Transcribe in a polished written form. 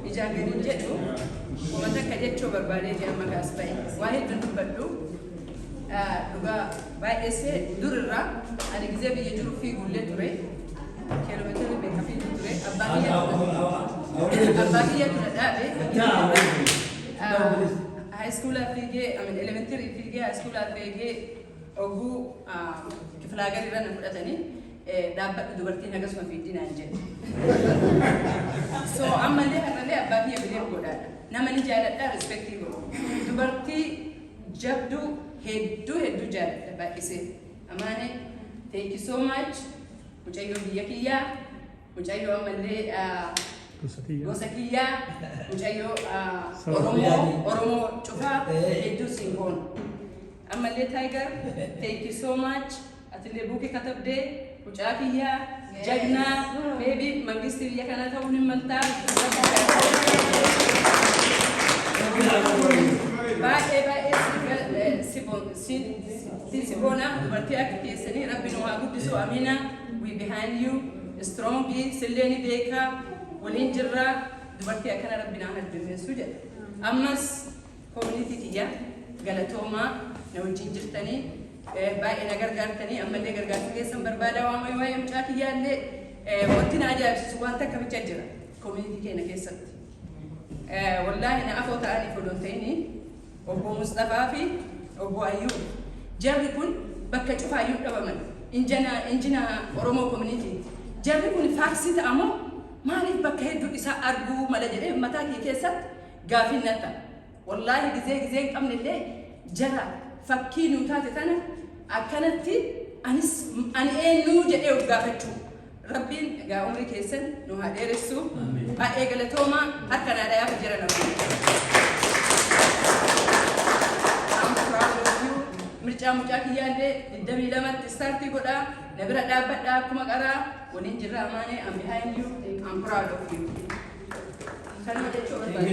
Ijaan gadi hin jedhu, wama takka jechuu barbaadee amma kaas ba'e. Waa hedduun dubbadhu. Dhugaa baay'eessee durirraa ani gizee biyya jiru fiigullee ture. Kiiloomeetira meeqa fiiguu ture. Abbaa kiyya ture dhaabe. High schoolaa fiigee, I mean elementary fiigee, high schoolaa fiigee, oguu kiflaagar irra na fudhatanii, dhaabbadhu, dubartiin akkasuma fiigdii naan jedhe. So ammallee har'allee abbaa kiyya bilee godhaadha. Nama ni jaaladha, respectii godhu. Dubartii jabduu hedduu hedduu jaaladha baay'isee. Amaane, thank you so much. Mucayyoo biyya kiyyaa, mucayyoo ammallee gosa kiyyaa, mucayyoo Oromoo, Oromoo cufaa hedduu siin boona. Ammallee Tiger, thank you so much. Atillee bookii katabdee, mucaa kiyyaa, jagnaa, maybe mangistii biyya kanaa ta'uu ni maltaa. Baay'ee baay'ee si boona. Dubartii akka keessanii Rabbi nu haa guddisu. Amina, we behind you strong. Sillee ni beekaa, waliin jirraa. Dubartii akkana Rabbi naa heddummeessu jedha. Ammas community kiyya, galatoomaa. Na wajjin jirtanii, baay'ee na gargaartanii, ammallee gargaarsa keessan barbaada. Waamee waa'ee mucaa kiyyaallee wanti na ajaa'ibsiisu waan takka bicha jira community keenya keessatti. Wallaahi na afoo ta'aniif odoo hin ta'ini, obbo Mustafaa fi obbo Ayyuu, jarri kun bakka cufaayyuu dhabaman. Injina injina Oromoo community jarri kun faaksii ta'amoo maaliif bakka hedduu isaa arguu mala jedhee mataa kee keessatti gaafiin natta. Wallaahi gizee gizee hin qabne illee jara fakkii nuu taate tana akkanatti anis ani eenyuu jedhee of gaafachuu. Rabbiin egaa umrii keessan nu haa dheeressu. Baay'ee galatoomaa, harka naa dhayaaf jira nama. I'm proud of you. Mircaa mucaa kiyyaallee 22tti startii godhaa. Na bira dhaabbadhaa, akkuma qaraa waliin jirra. Amaanee, I'm behind you. I'm proud of you. Kanuma jechuu barbaade.